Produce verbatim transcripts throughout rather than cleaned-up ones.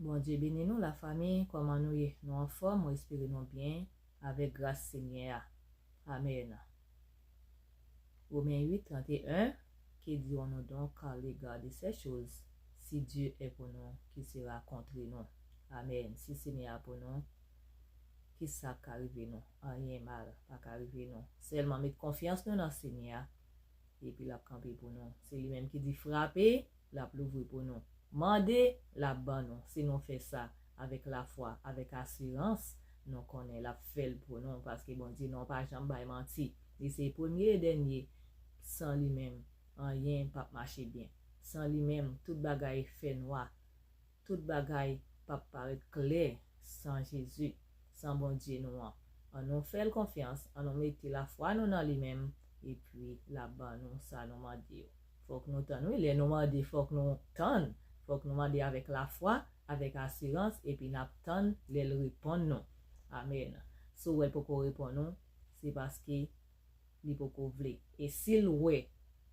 Bondye beni nou, lafanmi. Kòman nou ye? Nou anfòm? Mwen espere nou byen, avèk gras Senyè a. Amèn. Women uit, trant e en, Que dirons-nous donc à l'égard de ces choses? Si Dieu est pour nous, qui sera contre nous? Amèn. Si Senyè a pou nou, ki sa k ka rive nou? Anyen mal pa ka rive nou. Sèlman met konfyans nou nan Senyè a, epi l ap kanpe pou nou. Se li menm ki di, frape, l ap louvri pou nou. Mande, l ap ban nou. Si nou fè sa avèk lafwa, avèk asirans, nou konnen l ap fè l pou nou, paske Bondye nou pa janm bay manti. Li se premye e dènye. San li menm, anyen p ap mache byen. San li menm, tout bagay fè nwa. Tout bagay p ap parèt klè san Jezi, san Bondye nou an. An nou fè l konfyans, an nou mete lafwa nou nan li menm, epi l ap ban nou sa nou mande yo. Fòk nou tann, wi, lè nou mande, fòk nou tann, fòk nou mande avèk lafwa, avèk asirans, epi n ap tann lè l reponn nou. Amèn. Si w wè l poko reponn nou, se paske li poko vle. E si l wè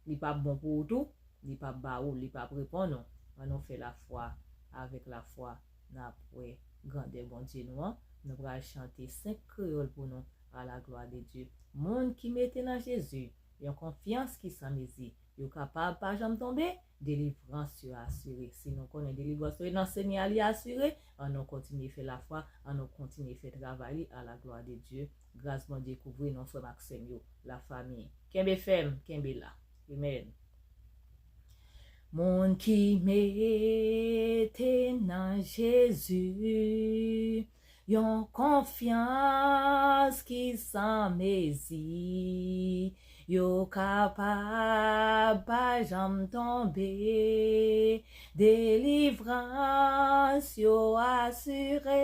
li p ap bon pou ou tou, li p ap ba ou, li p ap reponn ou. An nou fè lafwa, avèk lafwa, n ap wè grandè Bondye nou an. Nou pral chante senk kreyòl pou nou, à la gloire de Dieu. Moun ki mete nan Jezi yon konfyans ki san mezi, yo kapab pa janm tonbe, delivrans yo asire. Si nou konnen delivrans yo nan Senyè a, li asire, an nou kontinye fè lafwa, an nou kontinye fè travay li, à la gloire de Dieu. Gras Bondye kouvri nou, frè m ak sè m yo, lafanmi. Kenbe fèm, kenbe la. Amèn. Moun ki mete nan Jezi yon konfyans ki san mezi, yo kapab pa janm tonbe. Delivrans yo asire.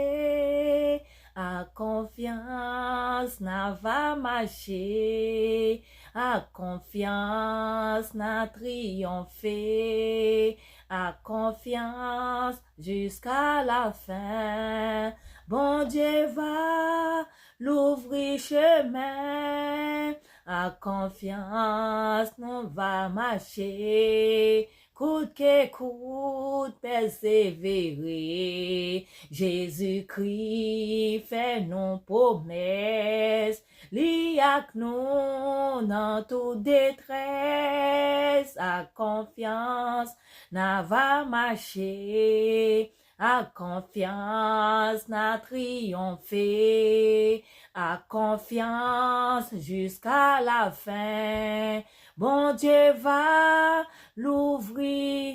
Ak konfyans n a va mache, ak konfyans n a triyonfe, ak konfyans jiska lafen. Bondye va louvri chemen, ak konfyans nou va mache. Kout ke kout, pèsevere. Jezikri fè nou pwomès, li ak nou nan tout detrès. Ak konfyans n a va mache, ak konfyans n a triyonfe, ak konfyans jiska lafen. Bondye va louvri